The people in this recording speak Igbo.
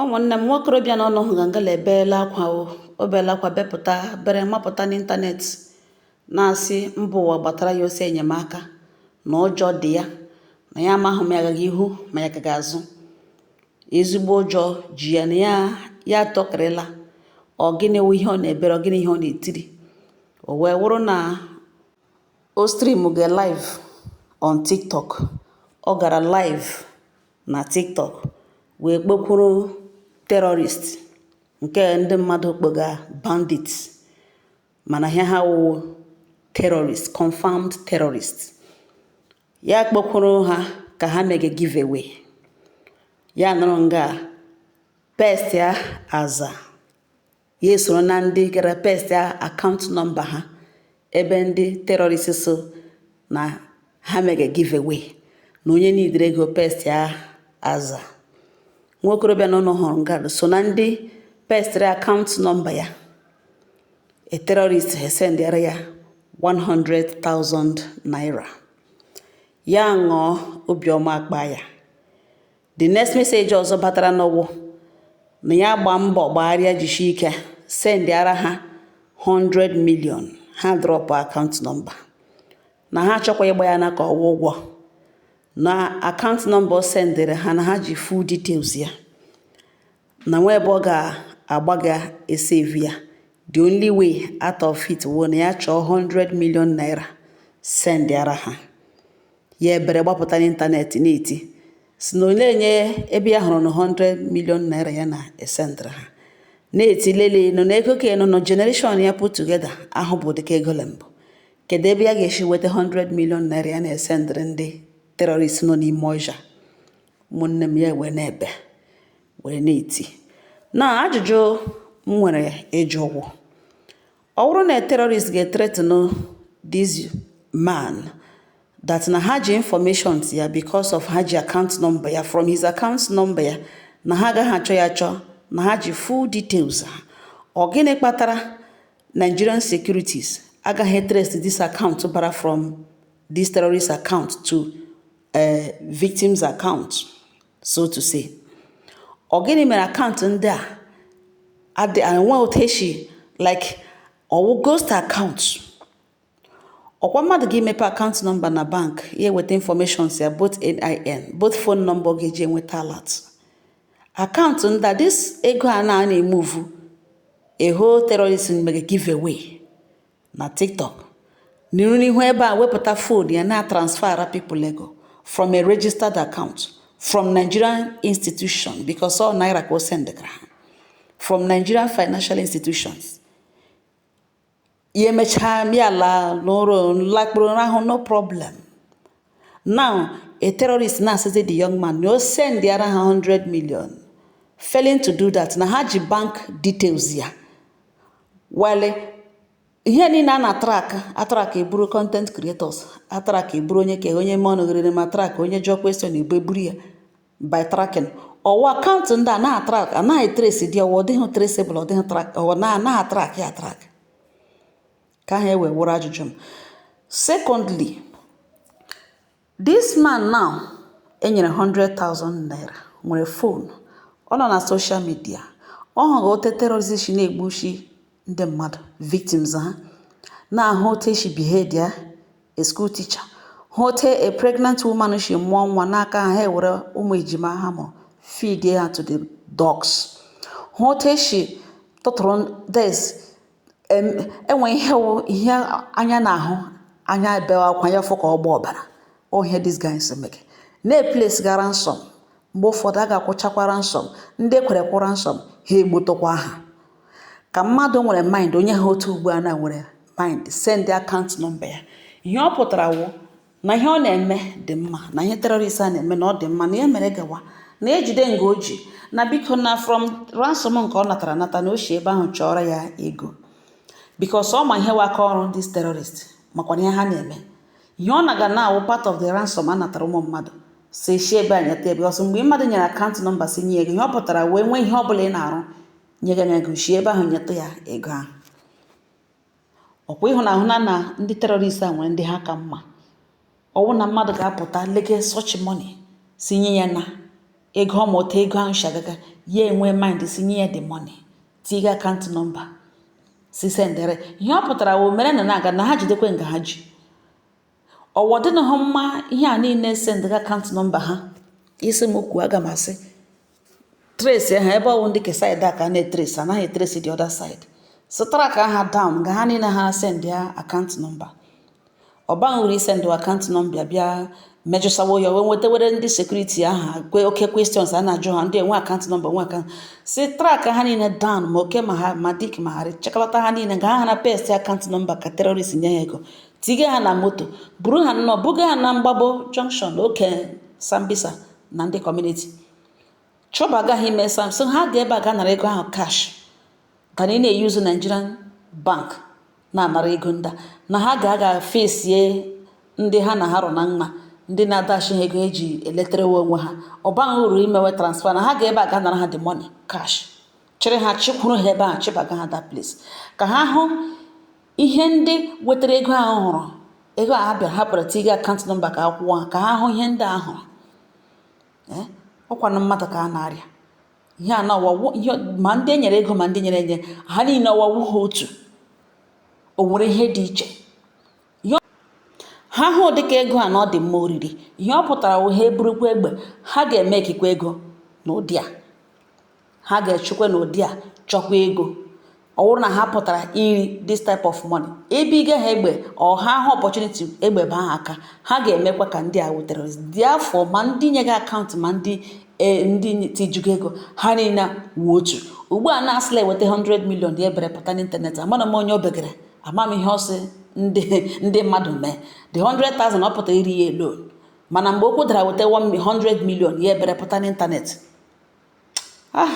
Ụmụnne m, nwokorobịa nọ n'ụhụ ngala ebeela akwa o. O beela akwa, bepụta bere mapụta n'ịntanetị, na-asị mba ụwa gbatara ya ọsọ enyemaka, na ụjọ dị ya, na ya amaghị ma ya agaghị ihu ma ya agaghị azụ. Ezigbo ụjọ ji ya, na ya ya tọkịrịla. Ọ gịnị wụ ihe ọ na-ebere? Ọ gịnị ihe ọ na-etiri? O wee wụrụ na o stream ga live on TikTok. Ọ gara live na TikTok wee kpokwuru terrorist nke ndị mmadụ kpọga bandits, mana ihe ha wụ terrorist, confirmed terrorist. Ya kpokwuru ha ka ha mege giveaway. Ya nọrọ nga paste ya aza, ya esoro na ndị gara paste ya account number ha, ebe ndị terrorist so na ha mege giveaway, na onye nidere ego paste ya aza. Nwokorobịa nọ hụrụ nga so na ndị pastere account number ya. A terrorist sendịara ya 100,000 naira. Ya ṅụọ obiọma akpa ya. The next message ọzọ batara n'ụwụ na ya gba mbọ gbagharịa, jishi ike sendịara ha 100 million. Ha drop account number, na ha achọkwa ịgba ya na ka ọwụ ụgwọ na account number o sendịrị ha, na ha ji full details ya, na nwa ebe ọ ga-agbaga esave ya. The only way out of it wụ na ya chọọ 100 million naira sendịara ha. Ya ebere gbapụta n'ịntanetị na-eti si na ole nye ebe ya hụrụ na 100 million naira ya na esendịrị ha, na-eti lele nọ na ego ka nọ na generation ya put together ahụ bụ dịka ego mbụ. Kedu ebe ya ga-esi weta 100 million naira ya na-esendịrị ndị terrorist nọ n'ime ọja? Ụmụnne m, ya wee na-ebe were na-eti na ajụjụ m nwere ịjụ ụgwọ: ọ bụrụ na terrorist ga-threaten this man that na ha ji information ya because of ha ji account number ya, from his account number ya, na ha agaghị achọ ya achọ, na ha ji full details ha, ọ gịnị kpatara Nigerian securities agaghị trace this account bara from this terrorist account to victims account, so to say? Ọ gịnị mere account ndị a adị enwe otu esi like ọwụ ghost account? Ọkwa mmadụ ga-emepe account number na bank, ya eweta information ya, both NIN, both phone number ọ ga-eji enweta alert. Account ndị a, this ego a na na-emove a whole terrorist mere giveaway na TikTok n'iru n'ihu ebe a, wepụta phone ya na transfer people ego from a registered account from Nigerian institution, because all naira ka o sendịgara ha from Nigerian financial institutions. Ya emechaa, ya la n'ụrọ lakpụrụ ahụ, no problem. Now a terrorist na-asịzi the young man na o sendịara ha 100 million. Failing to do that, na ha ji bank details ya. Wale ihe niile a na-atrack, atrack eburu content creators, atrack eburu onye ka onye mee ọnụ gịrịrị ma track onye jụọ question igbo eburu ya by tracking. Ọwa account ndị a na-atrack, anaghị trace dị ọwa, ọ dịghị traceable, ọ dịghị track, ọ na anaghị atrack ya atrack. Ka ahụ ewe wụrụ ajụjụ m. Secondly, this man now enyere 100,000 naira nwere phone, ọ nọ na social media, ọ hụrụ ote terrorist si na-egbuchi ndị mmadụ, victims ha, na-ahụ otu esi behead ya a school teacher, hụ otu a pregnant woman si mụọ nwa n'aka ha, ha ewere ụmụ ejima ha mụrụ feed ha to the dogs, hụ otu esi tụtụrụ des enwe ihe wụ ihe anya na-ahụ anya ebewe akwa ya fụ ka ọ gba ọbara. Ọ ihe these guys mere na-eplace ga ransom. Mgbe ụfọdụ a ga-akwụchakwa ransom, ndị ekwere kwụ ransom ha egbotokwa ha. Ka mmadụ nwere mind, onye ha otu ugbu a na nwere mind send account number ya, ihe ọ pụtara wụ na ihe ọ na-eme dị mma, na ihe terrorist a na-eme na ọ dị mma, na ya mere gawa na ejide nga o ji na biko na from ransom nke ọ natara anata, na o si ebe ahụ chọrọ ya ego, because ọ ma ihe wa aka ọrụ this terrorist, makwa na ihe ha na-eme, ihe ọ naga na awụ part of the ransom a natara ụmụ mmadụ si esi ebe a nyeta ebe ọsọ. Mgbe mmadụ nyere account number si nye ego, ihe ọ pụtara wee nwee ihe ọ bụla ị na-arụ nye gị ego, si ebe ahụ nyetụ ya ego ahụ. Ọkwa ịhụ na ndị terrorist a nwere ndị ha ka mma. Ọwụ na mmadụ ga-apụta lege such money si nye ya na Ego ọ ma otu ego ahụ si agaga, ya enwe mind si nye ya the money, tiga account number, si sendere. Ihe ọ pụtara wụ mere na na-aga na ha jidekwe nga ha ji ọwọ dị na ha mma. Ihe a niile, sendga account number ha, isi m kwuo, aga m asị trace ha ebe ọwụ ndị ke side a ka a na-etrace, anaghị etrace the other side. So track ha down nga ha niile ha send ya account number. Ọ baghị uru isend account number bịa mejụsawo ya wee nwetawere ndị security ahụ kwe oke questions a na-ajụ ha. Ndị enwe account number, nwe account, si track ha niile down, ma oke ma ha ma dik ma harị chekọlọta ha niile nga ha na paste account number ka terrorist nye ha ego, tiga ha na moto, buru ha nnọọ, buga ha na Mgbabo junction, oke Sambisa na ndị community chọbaga ha ime sam. So ha ga ebe a ga nara ego ahụ cash than ị na-eyuzu Nigerian bank na-anara ego ndị a na ha ga-aga fesie ndị ha na ha rụ na mma, ndị na-adachi ha ego eji eleterewe onwe ha. Ọ baghị uru imewe transfer na ha ga ebe a ga nara ha the money cash, chịrị ha chịkwuru ha ebe ahụ, chịbaga ha that place ka ha hụ ihe ndị wetara ego ahụ hụrụ ego a ha bịara hapụrụ tiga account number ka akwụọ ha, ka ha hụ ihe ndị a hụrụ. Ọkwanụ mmadụ ka a na-arịa ihe a na ọwawu ihe, ma ndị e nyere ego ma ndị nyere enye, ha niile ọwawu ha otu. O nwere ihe dị iche ha hụ dịka ego a na ọ dị mma oriri. Ihe ọ pụtara wụ ha eburukwa egbe, ha ga-eme ekikwa ego n'ụdị a, ha ga-echukwa n'ụdị a chọkwa ego. Ọ bụrụ na ha pụtara iri this type of money, ebiga ha egbe, ọ ha hụ opportunity egbe baa ha aka, ha ga-emekwa ka ndị a wutere dị afọ, ma ndị nye gị account, ma ndị ndị tijugo ego, ha niile wụ otu. Ugbu a na-asịla eweta 100 million ya ebere pụta n'ịntanetị, amara m onye o begara, ama m ihe ọsị ndị mmadụ mee. The 100,000 ọ pụtara iri ya alone, mana mgbe okwu dara weta 100 million ya ebere pụta n'ịntanetị. Ah.